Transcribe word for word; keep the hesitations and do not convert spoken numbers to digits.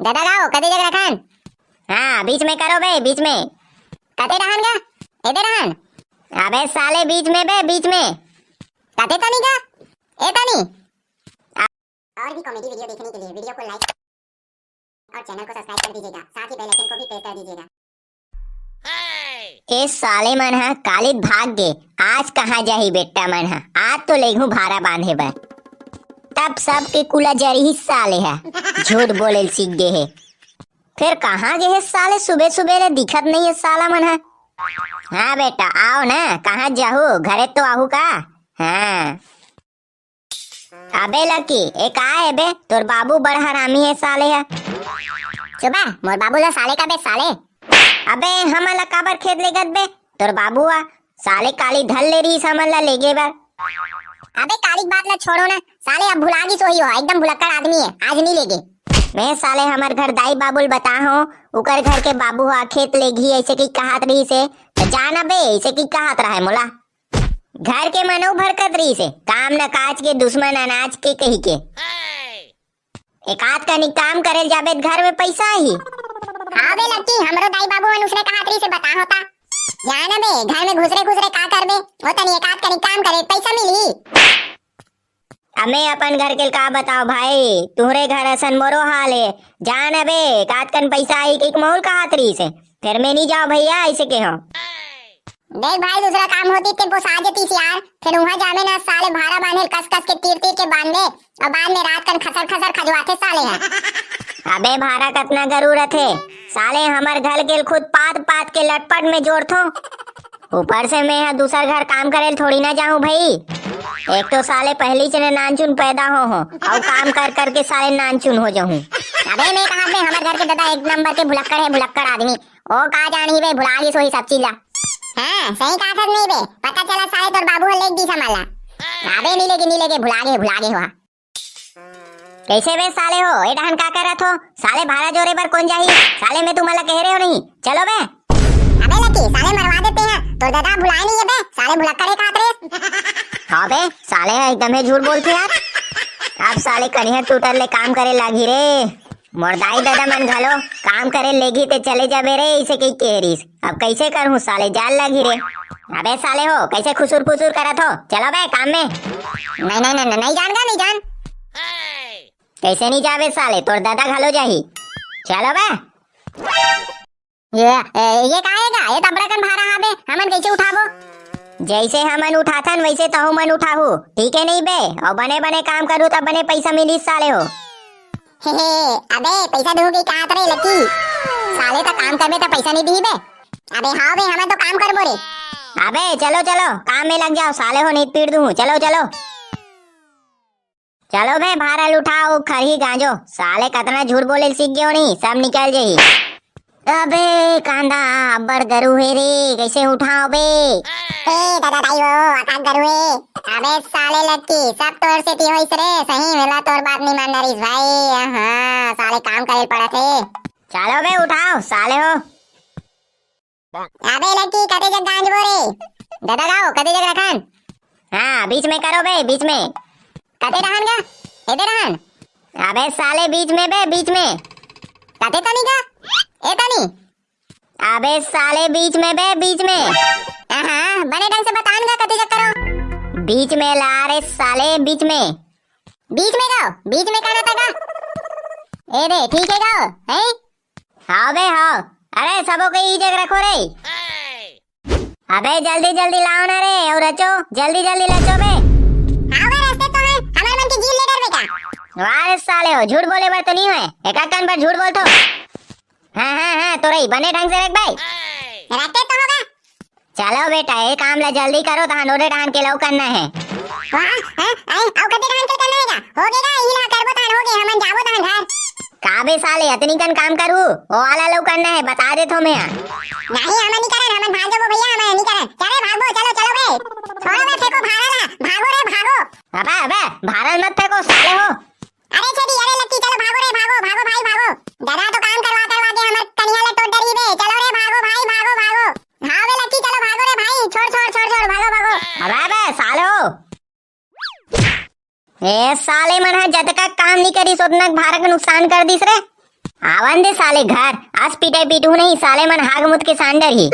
ददा गाओ, कते जग रखन? हाँ, बीच में करो बे, बीच में। कते रहन गा? एदे रहन। अबे साले, बीच में बे, बीच में। कते तनी गा? ए तनी। और भी कॉमेडी वीडियो देखने के लिए वीडियो को लाइक और चैनल को सब्सक्राइब कर दीजिएगा, साथ ही बेल आइकन को भी प्रेस कर दीजिएगा। ए साले मन ह कालित भाग गे, आज कहाँ जाही बेटा मन ह? आज तो लेगहूँ भारा बांधे बर। तब सबके कुला जरही साले ह, झूठ बोले ल सीख गे हे। फिर कहाँ गे हे साले? सुबह सुबह ले दिखत नहीं है साला मन ह। हाँ बेटा, आओ ना, कहाँ जाहू, घरे तो आहू का? हाँ। अबे लकी, ए का हे बे? तोर बाबू बड़ हरामी हे साले ह। चुप बे, मोर बाबू ला साले कबे साले। अबे हमन ला काबर खेत लेगत बे? तोर बाबू ह साले काली धर ले रहीस हमन ला लेगे बर। अबे काली के बात ला छोड़ो ना साले, अब भुला गिस होही हो, एकदम भुलक्कड़ आदमी हे, आज नी लेगे। मैं साले हमर घर दाई बाबू ल बता हो, उकर घर के बाबू ह खेत लेगही ऐसे की कहत रहीस हे, त जान अबे ऐसे की कहत रहय मोला। घर के मनो भड़कत रहीस हे, काम न काज के दुश्मन अनाज के कही के। एकाध कनी काम करे ल जाबे त घर में पैसा आही। हाँ बे लकी, हमरो दाई बाबू मन उसने कहत रहीस हे, बता होता। जान बे, घर में घुसरे घुसरे का करबे? वो तनी एकाध कनी काम करे, पैसा मिलही। अब मैं अपन घर के ल का बताओ भाई, तुहरे घर असन मोरो हाल हे। जान बे, एकाध कन पैसा आही कहिके मोल कहत रहीस हे, फिर मैं नी जाओ भैया, ऐसे के हो। देख भाई, दूसरा काम होती ते पोसा देतीस यार, फिर उहाँ जामे ना साले भारा बांधे ल कस कस के तीर तीर के बांधे, और बाद में रात कन खसर खसर खजवाथे साले ह। अबे भारा कतना जरूरत हे साले, हमर घर के ल खुद पात पात के लटपट में जोड़थो, ऊपर से मैं ह दूसर घर काम करे ल थोड़ी ना जाहूँ भाई। एक तो साले पहली से नानचुन पैदा हो हो, और काम कर कर के साले नानचुन हो जाहूँ। अबे मैं कहा बे, हमर घर के दादा एक नंबर के भुलक्कड़ हे, भुलक्कड़ आदमी। ओ का जानी बे, भुला गिस होही सब चीज ला। हाँ, सही कहा था नहीं बे, पता चला साले तोर बाबू ह लेग दिस हमन ला। अबे नी लेगे, नी लेगे, भुला गे, भुला गे हो। कैसे बे साले हो, ए डहन का करत हो? साले भारा जोरे बर कौन जाही? साले मैं तुम्हारा कह रहे हो नहीं, चलो बे। अबे लकी, साले मरवा देते हैं, तोर दादा भुलाए नहीं है बे, साले भुलक्कड़ हे कहत रहीस। हाँ बे, साले ह एकदम हे झूठ बोलथे यार। अब साले कनिहा टूटर ले काम करे लागी रे। मोर दाई ददा मन घलो काम करे लेगी ते चले जाबे रे, इसे कही कह रहीस। अब कैसे करहूँ साले, जाल लागी रे। अबे साले हो, कैसे खुसुर फुसुर करत हो? चलो बे काम में। नहीं, नहीं, नहीं, नहीं जान गा, नहीं जान। कैसे नहीं जाबे साले, तोर दादा घलो जाही। चलो बे। ये, ए, ये का हे गा? ये त अबड़ा कन भारा हाबे, हमन कैसे उठाबो? जैसे हमन उठाथन वैसे तहू मन उठाहू, ठीक है नहीं बे? और बने बने काम करू तब बने पैसा मिली साले हो। हे, हे, अबे पैसा दूँ के का रे लकी? साले त काम करबे त पैसा नहीं दी बे। अबे हाँ बे, हमन तो काम करबो रे। अबे चलो चलो, काम में लग जाओ साले हो, नींद पीट दूँ, चलो चलो। चलो बे, भारा ल उठाओ, खरही गांजो। साले कतना झूठ बोले ल सीख गयो नहीं, सब निकल जाही। अबे कांदा, अब्बड़ गरू हे रे, कैसे उठाओ बे? ए दादा दाई हो, अकाक गरू हे। अबे साले लकी, सब तोर सेती होइस रे, सही में ला तोर बात नहीं मान रहीस भाई। हाँ, साले काम करे ल पड़त हे। चलो बे उठाओ साले हो। अबे लड़की, कते जग गांजबो रे? दादा गाओ, कते जग रखन? हाँ, बीच में करो बे, बीच में। कते रहन गा? एदे रहन। अबे साले, बीच में बे, बीच में। कते तनी गा? ए तनी। अबे साले, बीच में बे, बीच में। हाँ, बने ढंग से बतान गा, कते जग करो। बीच में ला रे साले, बीच में। बीच में गाओ, बीच में कहना था गा। ए दे, ठीक है गाओ, हैं? हाव बे, हाव। अरे, सबो के ई जग रखो रे। अबे, जल्दी, जल्दी लाओ ना रे, और रचो, जल्दी, जल्दी रचो बे। हाव बे, रस्ते तो है, हमारे मन के जीव ले डर बेटा। वाह रे साले हो, झूठ बोले बर तो नहीं है, एक कन पर झूठ बोलथो। हाँ, हाँ, हाँ, तो रही, बने ढंग से रख भाई। रखते तो होगा। चलो बेटा, ये काम ला जल्दी करो, तहान ओदे डहान के लऊ करना है। वाह, हैं, हैं, अउ कते डहान के करना है का? हो गे गा, इही ला करबो तहान हो गे, हमन जाबो तहान घर। का बे साले, अतनी कन काम करू, ओ वाला लऊ करना है, बता देथो मैं। नहीं, हमन नहीं करन, हमन भाग जाबो भैया, हमन नहीं करन। चले भागबो, चलो, चलो बे। छोड़ो बे, फेंको भारा ला, भागो रे, भागो। अबे, अबे, भारा मत फेंको साले हो। अरे छेदी, अरे लक्की, चलो भागो रे, भागो, भागो भाई, भागो। दादा तो काम करवा करवा के हमर कनिया ले टोट डरी बे। चलो रे, भागो भाई, भागो, भागो। हाँ बे लक्की, चलो भागो रे भाई, छोड़, छोड़, छोड़, छोड़, भागो, भागो। अबे, अबे, सालो। ए साले मन ह जतका काम नी करिस, ओतना भारा के नुकसान कर दिस रे। आवन दे साले घर, आज पिटाई पिटहूं नहीं, साले मन हाग मुत के सांडर ही।